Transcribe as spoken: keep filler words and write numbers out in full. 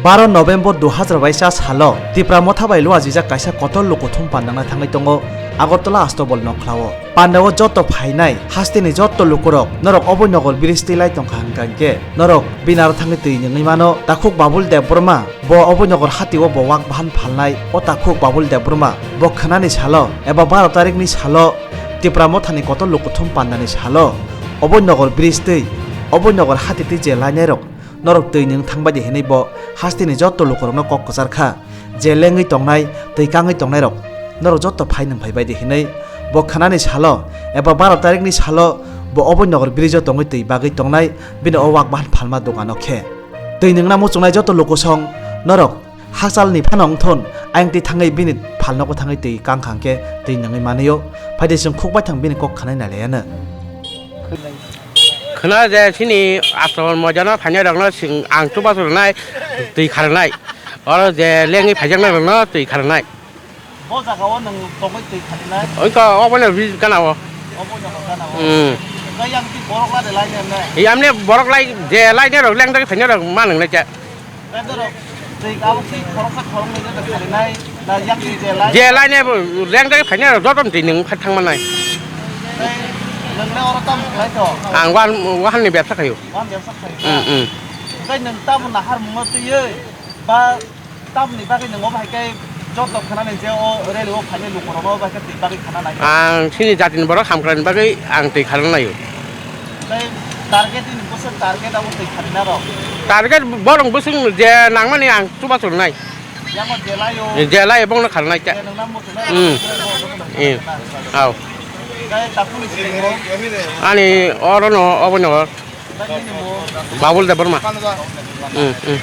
Baro November dui hazar baisa salo Tipra Motha bai luajijak kaisa kotor lukuthum pandana thangwi tongo Agartala Astobol Nokhlao. Pandao joto phainai hasteni joto lukurok norok Oboi Nogor bridge twi lai tongkha hwnkha hwnkhe norok bini aro thangwi twi nungwi mano. Takhuk Babul Debbarma bo Oboi Nogor hatio bo wak bahan phalnai. O Takhuk Babul Debbarma bo khwnani salo eba baro tarikni salo Tipra Mothani kotor lukuthum pandani salo Oboi Nogor bridge twi Oboi Nogor hati twi je lainairok norok twi nwng thangbai di hinwi bo hasteni joto lukurokno kok kwchar kha. Je lengwi tongnai, twi kangwi tongnairok norok joto phai nwng phai bai di hinwi bo khwnani salo eba baro tarikni salo bo Oboi Nogor bridge-o tongwi twi bagwi tongnai bini o wak bahan phalma dogano khe. Twi nwngna muchungnai joto lukusong norok hakchalni phano wngthon ayang twi thangwi bini phalnogo thangwi twi kang kha hwnkhe twi nwngwi manwi-o. Phaidi chwng khukbai thang bini kok khwnai nai laiya no. Khwna je chini asol mojano phainai rokno chwng ang chubachu rwnai twi kharwnai. Oro je lengwi phaijaknai rokno twi kharwnai. Bo jaga o nwng tongwi twi kharwnai? Oiko obo no ri gana o. Obo no gana o. Hmm. Hwnkhe yang ti borok la de lai ne ne? Yamne borok lai je lai ne rok leng dagi phainai rok ma nang nai cha. Bedorok twi abo twi khoroksa khoroknwi no kharinai, na yakni je lai? Je laine bo lengdagi phainai rok joto twi nwng phai thangmanai. Tei nwng le oro tamo khlai tong? Ang wan, wahan ni bebsa khaio. Wan bebsa khaio. Hmm, hmm. Tei nwng tamo nahar mungno twiwi ba tamoni bagwi nwng obo hai khe joto khwnani je o railway o phainai lukurokno obo hai khe twi bagwi khana nai? Ang chini jatini borok hamkrai ni bagwi ang twi khana naio. Tei target ni bwswk target abo twi kharina rok? Target borok bwswk je nangmani ang chubachu rwnai. Yango je laio. Je laio bongno kharnai khe. Je nwngnang muchunai Hmm. Rok bwswk Hmm. Kharina. Au. Tei takhukni simi bo? Ani oro no obo no. Tei nini bo? Babul Debbarma. Hmm, hmm.